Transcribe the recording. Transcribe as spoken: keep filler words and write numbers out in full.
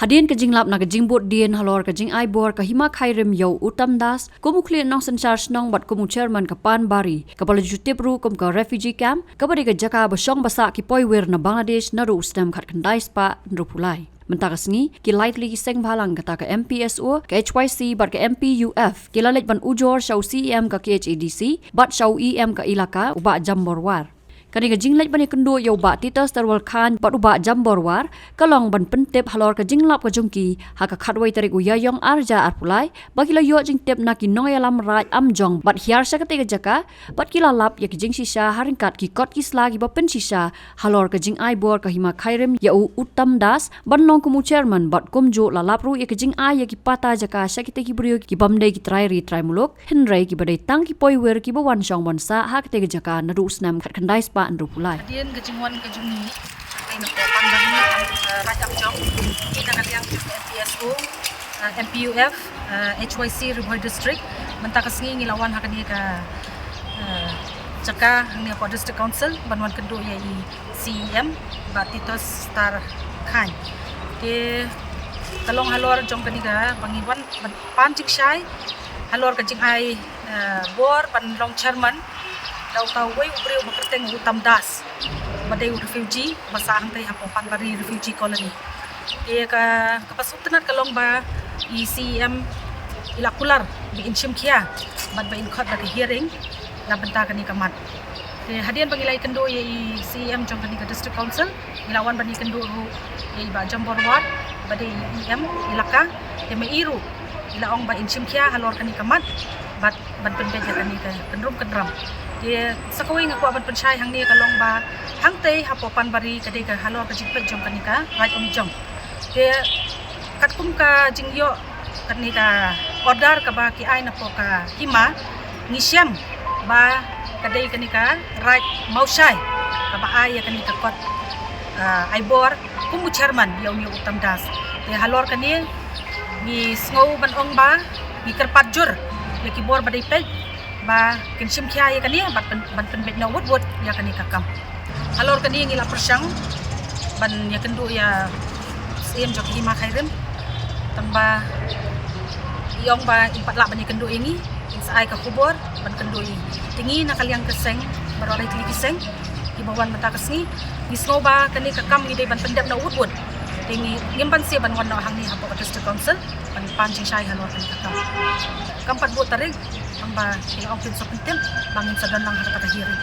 Hadien ka jinglap na ka jingbud dien halor ka jingai bor ka Hima Khyrim ïa u Uttam Das kum u khlieh nongsynshar shnong bad kum u chairman ka Panbari, kaba la ju tip ruh kum ka refugee camp, kaba dei ka jaka ba shong ba sah ki poiwir na Bangladesh naduh u snem khatkhyndai spah hynriewphew lai. Mynta ka sngi, ki lai tylli ki seng bhalang kata ka M P S O, ka H Y C bad ka M P U F, ki la leit ban ujor sha u C E M ka K H A D C bad sha u E M ka Elaka, u Bah Jambor War. Kane ka jingleit ban ïakynduh ïa u Bah Titus Terwal Chyne bad u Bah Jambor War ka long ban pyntip halor ka jinglap ka jong ki ha ka khatwei tarik u Ïaïong ar hajar arphew lai, ba ki la ïoh jingtip na ki nongïalam Raid Amjong bad hiar sha katei ka jaka, bad ki la lap ïa ki jingshisha ha ryngkat ki kot ki sla kiba pynshisha halor ka jingai bor ka Hima Khyrim ïa u Uttam Das ban long kum u chairman, bad kumjuh la lap ruh ïa ka jingai ïa ki pata jaka sha kitei ki briew kibym dei ki trai ri trai muluk, hynrei kiba dei tang ki poiwir kiba wan shong wan sah ha katei ka jaka naduh u snem khatkhyndai spah hynriewphew lai. Hadien ka jingwan ka jong ngi, ka na ka Panbari, eh, Raid Amjong, ki na ka liang jong M P S O, eh, M P U F, eh, H Y C Ri Bhoi District. Mynta ka sngi ngi la wan ha kane ka, eh, jaka hangne hapoh District Council ban wan kynduh ïa i C E M, Bah Titus Terwal Chyne. Te ka long halor jong kane kaba ngi wan ban pan jingshai halor ka jingai, eh, bor ban long chairman da uta uwei u briew ba kyrteng u Uttam Das, ba dei u refugee ba sah hangtei hapoh Panbari Refugee Colony. Te ka, kaba sngewtynnat ka long ba i C E M i la kular ba in shim khia bad ba in khot da ka hearing na bynta kane ka mat. Te hadien ba ngi la ïakynduh ïa i C E M jong kane ka District Council, ngi la wan ban ïakynduh ruh ïa i Bah Jambor War, ba dei i E M Elaka, te ma i ruh i la ong ba in shim khia halor kane ka mat bad ban pynbeit ïa kane ka kynrum kynram. Te sa kawei nga kwah ban pynshai hangne ka long ba hangtei hapoh Panbari ka dei ka halor ka jingpeit jong kane ka Raid Amjong. Te katkum ka jingïoh kane ka order kaba ki ai napoh ka Hima, ngi shem ba ka dei kane ka Raid Mawshai kaba ai ïa kane ka kot, ah, ai bor kum u chairman ïa une u Uttam Das. Te halor kane ngi sngew ban ong ba ngi kyrpad jur ïa ki bor ba dei peit ba kin shim khia ïa kane bad pyn-, ban pynbeit noh wut wut ïa kane ka kam. Halor kane ngi la pyrshang ban ïakynduh ïa u C E M jong ka Hima Khyrim, tang ba i ong ba in pat lah ban ïakynduh ïa ngi, in sa ai ka khubor ban kynduh ïa ngi. Te ngi na ka liang ka seng, baroh lai tylli ki seng kiba wan mynta ka sngi, ngi sngew ba kane ka kam ngi dei ban pyndep noh wut wut. Te ngi ngim banse ban wan noh hangne hapoh ka District Council ban pan jingshai halor kane ka kam. Kam pat bud tarik, tang ba ki la ong kin sa pyntip ba ngin sa don lang ha kata ka hearing.